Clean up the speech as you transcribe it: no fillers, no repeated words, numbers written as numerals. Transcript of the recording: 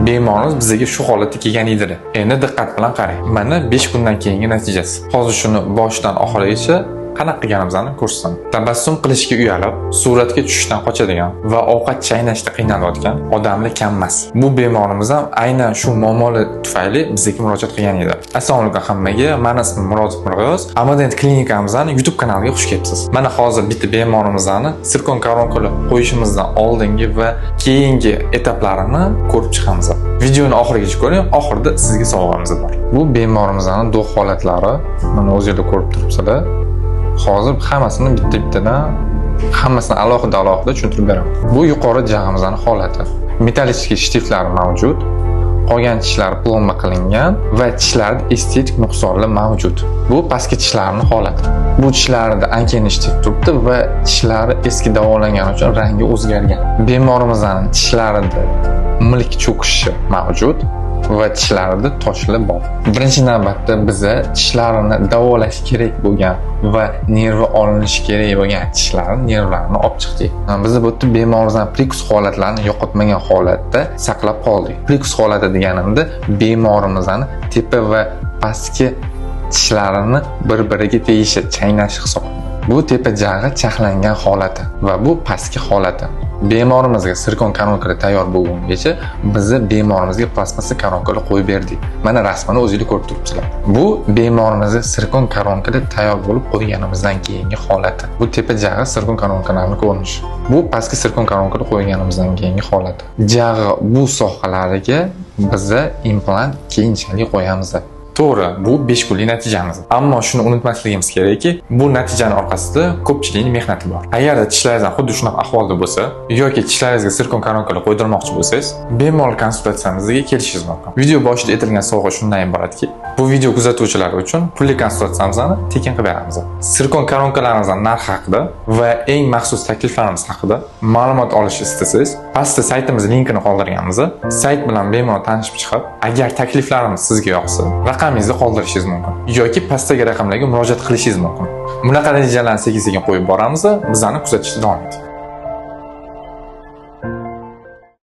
Bemorimiz bizga shu holatda kelgan edilar. Endi diqqat bilan qarang. Mana 5 kundan keyingi natijasi. Hozir shuni boshidan oxirigacha qanaqa qilganimizni ko'rsataman. Tabassum qilishga uyalib, suratga tushishdan qochadigan va ovqat chaynashda qiynalayotgan odamlar kam emas. Bu bemorimiz ham aynan shu muammolar tufayli bizga murojaat qilgan edi. Assalomu alaykum hammaga. Mani ismim Murodov Mirg'oz. Amadent klinikamizning YouTube kanaliga xush kelibsiz. Mana hozir bitta bemorimizni sirkon koronkalar qo'yishimizdan oldingi va keyingi etaplarini ko'rib chiqamiz. Videoni oxirigacha ko'ring, oxirida sizga sovg'amiz bor. Bu bemorimizning dog' holatlari, mana o'zingizlar ko'rib turibsizlar. Hozir hammasini bitta-bittadan, hammasini alohida alohida tushuntirib beraman. Bu yuqori jag'imizning holati. Металлический shtiftlar mavjud. Qolgan tishlar plomba qilingan va tishlarda estetik nuqsonlar mavjud. Bu pastki tishlarning holati. Bu tishlarda anchagina shtift turibdi va tishlari eski davolangani uchun rangi o'zgargan. Bemorimizning tishlarida milk cho'kishi mavjud va tishlarida toshlar bor. Birinchi navbatda biza tishlarini davolash kerak bo'lgan va nervi olinishi kerak bo'lgan tishlarni nervlarini olib chiqdik. Biz bu yerda bemorimizning прикус holatlarini yo'qotmagan holatda saqlab qoldik. Прикус holati deganimda bemorimizning tepa va pastki tishlarini bir-biriga tegishi, chaynashi hisoblanadi. Bu tepa jag'i charxlangan holati va bu pastki holati. Bemorimizga sirkon koronkalar tayyor bo'lgungacha bizni bemorimizga plastmassa koronkalar qo'yib berdik. Mana rasmini o'zinglar ko'rib turibsizlar. Bu bemorimizga sirkon koronkalar tayyor bo'lib qo'yganimizdan keyingi holati. Bu tepa jag'i sirkon koronkalarning ko'rinishi. Bu pastki sirkon koronkalar qo'yganimizdan keyingi holati. Jag'i bu sohalariga biza implant keyinchalik qo'yamiz. To'g'ri, bu 5 kunlik natijamiz. Ammo shuni unutmasligimiz kerakki, bu natijani orqasida ko'pchilikning mehnati bor. Agarda tishlaringiz ham xuddi shunaqa ahvolda bo'lsa yoki tishlaringizga sirkon koronkalar qo'ydirmoqchi bo'lsangiz, bemalol konsultatsiyamizga kelishingiz mumkin. Video boshida aytilgan sovg'a shundan iboratki, bu video kuzatuvchilari uchun pulli konsultatsiyamizni tekin qilib beramiz. Sirkon koronkalarimizning narxi haqida va eng maxsus takliflarimiz haqida ma'lumot olish istasangiz, pastda saytimiz linkini qoldirganmiz. Sayt bilan bemalol tanishib chiqib, agar takliflarimiz sizga yoqsa, raqamingizni qoldirishingiz mumkin yoki pastdagi raqamlarga murojaat qilishingiz mumkin. Bunaqa natijalarni sekin-sekin qo'yib boramiz, bizani kuzatishda davom eting.